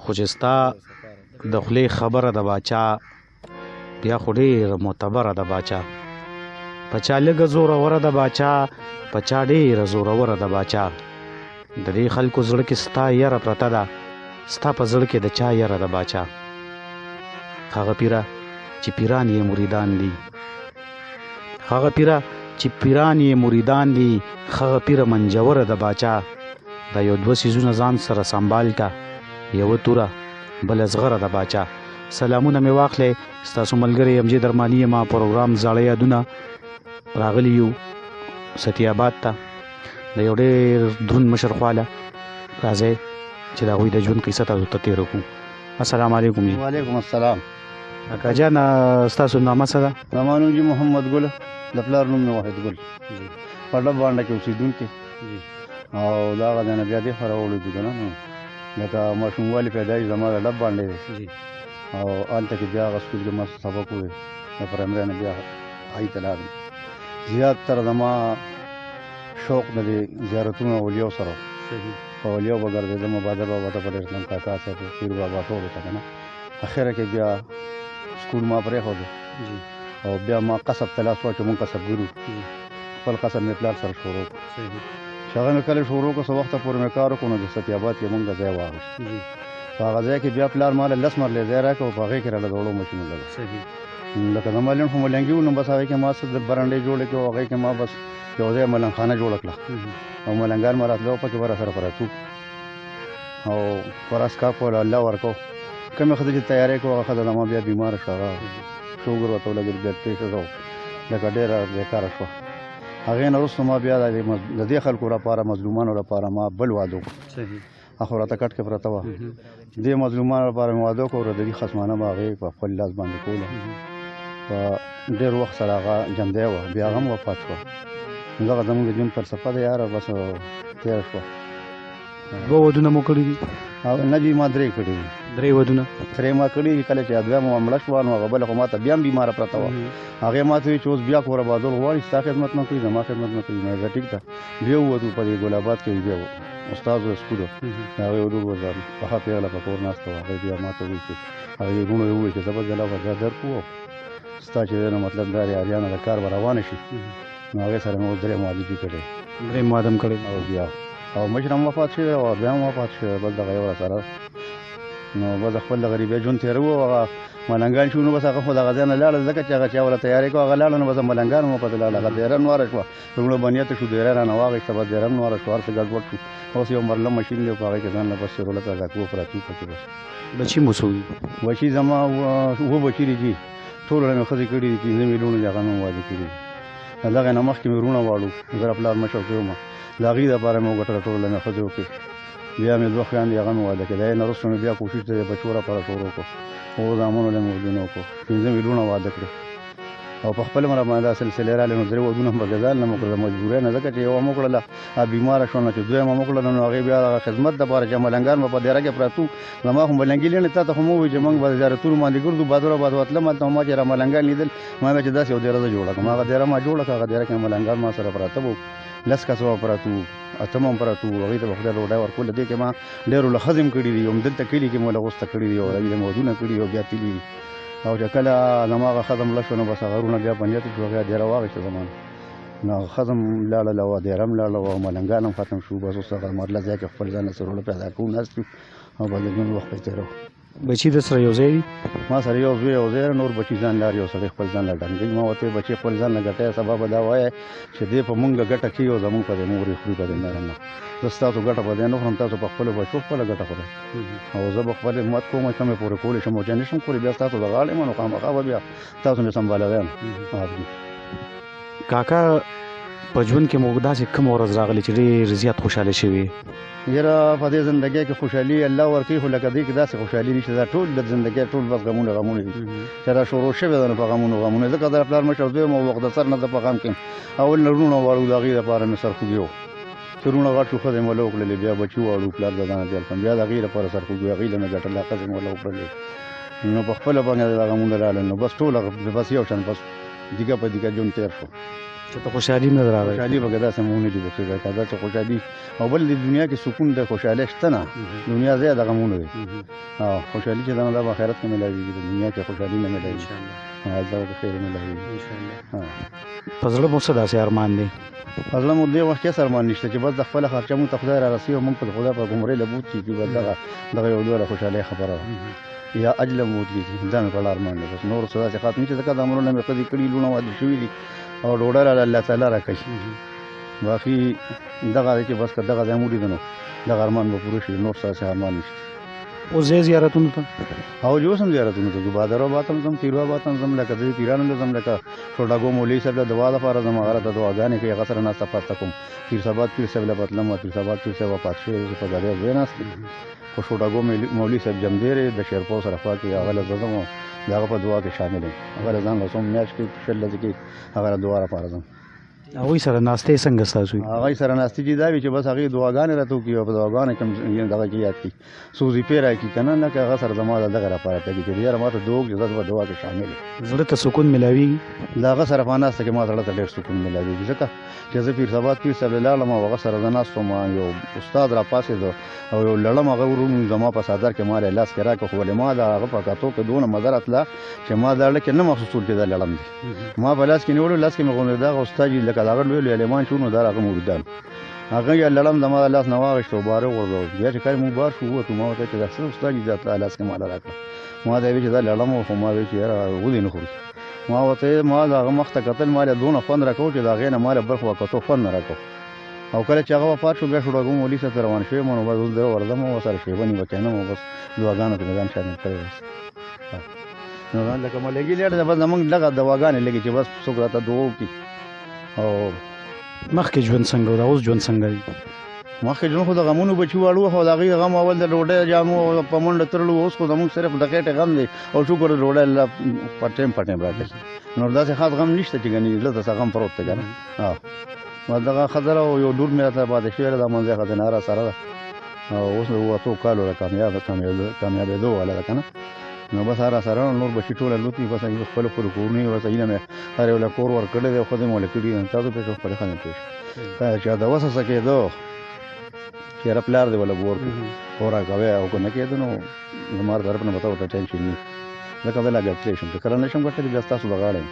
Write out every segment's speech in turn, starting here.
خو چې ستا د خولې خبره د باچا بیا خو ډېره معتبره ده باچا. په چا لږه زوروره ده باچا، په چا ډېره زوروره ده باچا. د دې خلکو زړه کې ستا یره پرته ده، ستا په زړه کې د چا یره ده باچا. هغه پیره چې پیران یې مریدان دي، هغه پیره چې پیران یې مریدان دي، هغه پیره منجوره ده باچا. دا یو دوه څیزونه ځان سره سنبال کا، یوه توره بله زغره ده باچا. سلامونه مې واخلئ، ستاسو ملګری یم جې درماني یم. پروګرام زاړه یادونه راغلي یو ستي آباد ته د یو ډېر دروند مشر خواله. راځئ چې د هغوی د ژوند قصه تاسو ته تېره کړو. السلام علیکم جی. وعلیکم السلام. کاکا جان، ستاسو نامه څه ده؟ زما نوم جي محمد ګل، د پلار نوم مې واحد ګل، په ډب باندې کې اوسېدونکی او دا هغه ځای نه بیا دې خوا راوړو که نه، نو لکه ماشوموالي پیدایش زما د ډب باندې دی او هلته کې بیا هغه سکول کې ما سبق وویل. د پرایمرۍ نه بیا های ته لاړم. زیات تر زما شوق د دې زیارتونو اولیاو سره و، په اولیاو به ګرځېدم، بادر بابا ته به ډېر تلم، کاکا صاحب، پیر بابا، ټولو ته که نه. اخره کې بیا سکول ما پرېښودو او بیا ما قصب ته لاس واچو. مونږ قصبګر وو، خپل قصب مې پلار سره شروع کړو. چې هغه مې کله شروع کړو، څه وخته پورې مې کار وکړو، نو د ستي آباد کې مونږ ځای واخیست. په هغه ځای کې بیا پلار ما له 10 مرلې ځای راکړ او په هغې کې راله د وړو ماشینو لګو. لکه زما لنډ خو ملنګي وو، نو بس هغې کې ما څه د برنډې جوړې کړې او هغې کې ما بس یو ځای ملنګخانه جوړه کړه او ملنګان مې راتله او پکې به راسره پراتو او خوراک څښاک خو له الله ورکو. کومې ښځې چې تیاری کړو، هغه ښځه زما بیا بیماره شوه، هغه شوګر ورته ولګېد، بلډ پرېشر او لکه ډېره بېکاره شوه. هغې نه وروسته ما بیا د دې خلکو لپاره، مظلومانو لپاره ما بل واده وکړ. هغه خو راته کټ کې پرته وه. دې مظلومانو لپاره مې واده وکړ. د دې خصمانه به هغې په خپل لاس باندې کوله، په ډېر وخت سره هغه ژوندی وه، بیا هغه هم وفات شوه. نو دغه زموږ د ژوند فلسفه ده یاره، بس تېره شوه. دوه ودونه مو کړي دي؟ او نه جي، ما درې کړي دي. درې ودونه؟ درې ما کړي دي. کله چې دویمه مړه شوه، نو هغه بله خو ما ته بیا هم بیماره پرته وه. هغې ما ته وویل چې اوس بیا کور آبادول غواړي، ستا خدمت نه کوي، زما خدمت نه کوي. مې ټیک ده. بیا ووتو په دې ګل آباد کې، بیا استاد و سکول، هغې ورور وه، پخه پېغله په کور ناسته وه. هغې بیا ما ته وویل چې هغې وروڼو یې وویل چې زه به ځله به بیا درکړو، ستا چې دی نو مطلب دا دی اریانه د کار به روانه شي. نو هغې سره مې اوس درې واده جي کړی. درې واده هم کړی. او بیا او مشر هم وفات شوی او بیا هم وفات شوی، بل دغه یو سره. نو بس خپل د غریبۍ ژوند تېروو. هغه ملنګان شو، نو بس هغه خو دغه ځای نه لاړل، ځکه چې هغه چا وله تیارې کړه، هغه لاړه، نو بس ملنګان هم ورپسې لاړل. هغه دیره نواره شوه، لومړی بنیته شو، دیره رانه واخیسته، بس دیره هم نواره شوه، هر څه ګډوډ شو. اوس یو مرله ماشین دی، په هغې کې ځان له بس سیروله پیدا کوو، پراتو پکې بس. بچي مو څو دي؟ بچي زما اووه بچي دي جي، ټولو له مې ښځې کړي دي. 5 مې لوڼې دي، هغه مې هم واده کړي دي. له دغې نه مخکې مې وروڼه واړو، زه پلار مشر زوی وم، د هغوی دپاره مې وګټله، ټولو له مې ښځې وکړې. بیا مې دوه خویندې، هغه مې واده کړې. د هغې نه وروسته مې بیا کوشش د بچو لپاره شروع کړو، اوو زامنو له مې ودونه وکړو، 5 مې لوڼه واده کړې او په خپل مر باندې دا سلسله راغله. نو درې ودونه هم پکې ځان نه مو کړل، مجبورۍ نه، ځکه چې یوه مو کړله هغه بیماره شوه، نو چې دویمه مو کړله، نو هغې بیا هغه خدمت دپاره چې ملنګان به په دېره کې پراتو. زما خو ملنګي لېڼې، تا ته خو مو وویل چې موږ به زیارتونو باندې ګرځو، بازار به وتلم، هلته ما چې را ملنګان لیدل، ما ویل چې داسې یو دېره زه جوړه کړم. هغه دېره ما جوړه کړه، هغه دېره کې ملنګان ما سره پراته وو، 10 کسه به پراته وو، اتم هم پراته وو. هغوی ته به خدای ډوډۍ ورکوله. دې کې ما ډېرو له ښځې هم کړي دي، همدلته کلي کې مو له غوسته کړي دي او هغوی له مو ودونه کړي او بیا تللي دي. او چې کله زما هغه ښځه مړه شوه، نو بس هغه وروڼه بیا په نیت شو، هغې دېره واخیسته زما نه. نو هغه ښځه هم لاړله او دېره هم لاړله او ملنګان هم ختم شو. بس اوس هغه مرله ځای کې خپل ځان له څه پیدا کوو، ناست یو او بس د ژوند وخت پرې تېروو. بچي د سره یو ځای دي؟ ما سره یو زوی یو ځای، نور بچي ځان لري، یو سړی خپل ځان له ډنګوي. ما ورته وویل، بچي خپل ځان له ګټی، سبا به دا وایې چې دې په مونږ ګټه کوي او زمونږ په دې مور یې خوري په دې نره نه. زه ستاسو ګټه په دې نه خورم، تاسو په خپلو بچو خپله ګټه خورئ او زه به خپل همت کوم چې مې پورې کولی شم او چې نه شم کولی بیا ستاسو د غاړې یم، نو خامخا به بیا تاسو مې سمبالوی یم. کاکا، په ژوند کې مو داسې کومه ورځ راغلې چې ډېر زیات خوشحاله شوي؟ یاره په دې زندګۍ کې خوشحالي الله ورکوي، خو لکه دې کې داسې خوشحالي نشته. دا ټول د زندګۍ ټول بس غمونه غمونه دي چې را شروع شوې ده، نو په غمونو غمونه. ځکه د پلار مشر زوی یم او وخت د سر نه زه په غم کې یم. اول نه وروڼه واړو، د هغې دپاره مې سرخوږی و چې وروڼه غټ شو، ښځې مې ورله وکړلې، بیا بچي واړو، پلار د ځانه بېل کړم، بیا د هغې دپاره سرخوږی، هغې له مې ګټله، ښځې مې ورله وکړلې. نو په خپله باندې دا غمونه راغلل، نو بس ټول بس یو شان بس دیګه په دیګه ژوند تېر شو. چې ته خوشحالي نه راغلی. خوشحالي به داسې مونږ نه لیده چې دا داسې خوشحالي او بل د دنیا کې سکون د خوشحالي شته نه، دنیا ځای د غمونو دی. او خوشحالي چې دا په آخرت کې ملاویږي، د دنیا کې خوشحالي نه ملاویږي. ان شاء الله خیر ملاویږي ان شاء الله. په زړه مو څه داسې ارمان دی؟ په زړه مو دې وخت کې ارمان نشته چې بس د خپله خرچه مونږ ته خدای را رسوي او مونږ په خدای په عمرې له بوت چې بس دغه یو لویه خوشحالۍ خبره ده، یا اجل موت دي، دا مې په لار باندې بس. نور څه داسې خاص نشته، ځکه دا عمرونه مې ښځې کړي، لوڼه واده شوي دي او ډوډۍ راله الله تعالی راکوي. باقي دغه دی چې بس که دغه ځای مو ولیده نو دغه ارمان به پوره شي، نور څه داسې ارمان نشته. اوس ځئ زیارتونو ته؟ او جی اوس هم زیارتونو ته ځو، بادر آباد هم ځم، تیرو آباد هم ځم، لکه دې پیرانو له ځم، لکه شوډاګو مولوي صاحب له دعا لپاره ځم، هغه راته دعاګانې کوي، هغه سره ناسته پاسته کوم. پیر صاحب پیر صاحب له به تلم، پیر صاحب پیر صاحب وفات شوی دی، په ګاډۍ ځای ناست دی، خو شوډاګو مولوي صاحب جمدېری د شیرپو سره خوا کې، هغه له زه ځم او د هغه په دعا کې شامل یم. هغه له ځان له څو میاشت کې 20 ورځې کې هغه له دعا لپاره ځم. هغوی سره ناستې څنګه ستاسو وي؟ هغوی سره ناستې چې دا وي چې بس هغې دعاګانې راته وکړي او په دعاګانو کې هم دغه کې یاد کړي، سوزي پې راکړي که نه، نه که هغه سره زما د دغه لپاره تګي چې یاره ما ته دعا وکړي، زه په دعا کې شامل یم. زړه ته سکون ملاویږي؟ د هغه سره په ناسته کې ما زړه ته ډېر سکون ملاویږي، ځکه چې زه پیر صاحب پیر صاحب له لاړم او هغه سره زه ناست وم، یو استاد را پاڅېده او یو لړم هغه ورونو زما په څادر کې ما له لاس کې راکړ، خو ولې ما د هغه په کتو کې دونه مزه راتله چې ما دا ړه کې نه محسوسول چې دا لړم دی. ما په لاس کې نیولو، لاس کې مې غوندې دغه استاد چې لکه د هغه لوی لوی عالمان شو، نو دا هغه مریدان هغه یې لړم زما د لاس نه واخیست او بار یې وغورځاوه. بیا چې کله موږ بار شو ووتو، ما ورته چې دا څه استاد چې دا لاس کې ما له راکړه، ما ته یې ویل چې دا لړم و، خو ما ویل چې یاره ودې نه خوري. ما ورته ما د هغه مخ ته کتل، ما له دونه خوند راکاوه چې د هغې نه ما له بل خوا کتو خوند نه راکاوه. او کله چې هغه وفات شو، بیا شوډاګو مولوي صاحب ته روان شوی یم، نو بس اوس زه ورځم او ورسره شېبه نیمه کښېنم او بس دعاګانو کې مې ځان شامل کړی. بس نو ځان لکه ملګي لېړ دی، بس زموږ دغه دواګانې لګي چې بس څوک راته دعا وکړي. او مخکې ژوند څنګه و، دا اوس ژوند څنګه دی؟ مخکې ژوند خو د غمونو بچي واړو، خو د هغې غم اول د ډوډۍ جامو او په منډه ترلو، اوس خو زموږ صرف د خېټې غم دی او شکر د ډوډۍ الله په ټایم په ټایم راکوي، نور داسې خاص غم نشته چې ګنې زړه ته څه غم پروت دی که نه. بس دغه ښځه او یو لور مې راته پاتې شوې ده، دا منځی ښځه نه را سره ده او اوس د 8 کالو ده، کامیابېدو والا ده که نه. نو بس هغه سره نور بچي ټول الوتي، بس هغوی خپلو خپلو کورونو یې بس هیله مې هر یو له کور ورکړی دی او ښځې مې ورله کړي دي، تاسو پرې خپلې ښځې پرې کله چې د وسه څه کېدو چې یاره پلار دې وله ورکړو خو راکوی، او که نه کېده نو زما طرف نه به ته ورته ټینشن نه وي، ځکه زه لا ګټلی شم، چې کله نه شم ګټلی بیا ستاسو د غاړه یم.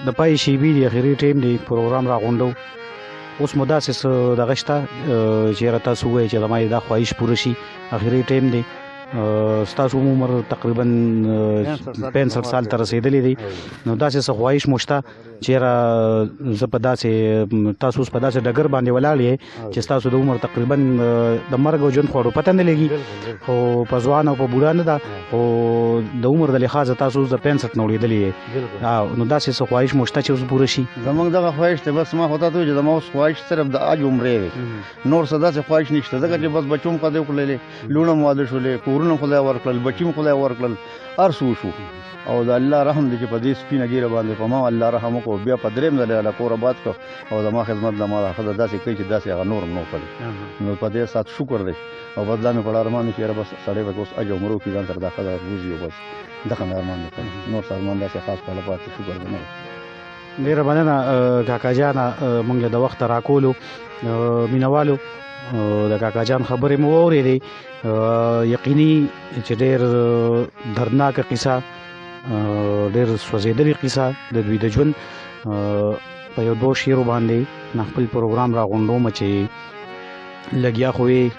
د پای شیبې دي، اخري ټایم دی، پروګرام را غونډو. اوس مو داسې څه دغه شته چې یاره تاسو ووایئ چې زما یې دا خواهش پوره شي، اخري ټایم دی. ستاسو عمر تقریبا 65 سال ته رسېدلی دی، نو داسې څه خواهش مو شته چې یاره زه په داسې، تاسو اوس په داسې ډګر باندې ولاړ یئ چې ستاسو د عمر تقریبا د مرګ او ژوند خواړو پته نه لګي، خو په ځوان او په بوډا نه ده، خو د عمر د لحاظه تاسو اوس د 65 نه وړېدلی یئ، نو داسې څه خواهش مو شته چې اوس پوره شي؟ زموږ دغه خواهش دی، بس ما خو تاته وویل چې زما اوس خواهش صرف د حج عمرې دی، نور څه داسې خواهش نشته، ځکه چې بس بچو هم ښځې وکړلې، لوڼه مو واده شولې، کورونه خدای ورکړل، بچي مو خدای ورکړل، هر څه وشو. او د الله رحم دی چې په دې سپینه ږیره باندې په ما الله رحم وکړو، بیا په درېیم ځل یې له کوره باد کړ او زما خدمت له ما ښځه داسې کوي چې داسې هغه نور هم نه وکړي. نو په دې سات شکر دی. او بس دا مې په ارمان دی چې یاره بس سړی به اوس حج عمره وکړي، ځان سره دا ښځه روزي او بس دغه مې ارمان دی، نور څه ارمان داسې خاص په پاتې شکر دی نه دی. ډېره مننه کاکا جانه، موږ له د وخته راکولو مینهوالو د کاکا جان خبرې مو واورېدې. یقیني چې ډېر دردناکه قصه، ډېر سوځېدلې قصه د دوی د ژوند. په یو دوو شعرو باندې نه خپل پروګرام را غونډوم چې لګیا خو یې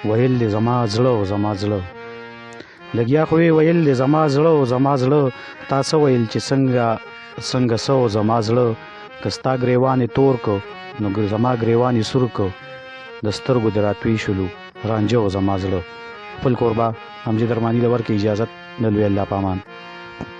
ویل دې زما زړه او زما زړه، لګیا خو یې ویل دې زما زړه او زما زړه، تا څه ویل چې څنګه څنګه څه او زما زړه، که ستا ګریوان یې تور که نو زما ګریوان یې سور که، د سترګو دې راتوی شولو رانجه او زما زړه. خپل کوربه امجد ارماني له ورکې اجازت، د لوی الله په امان.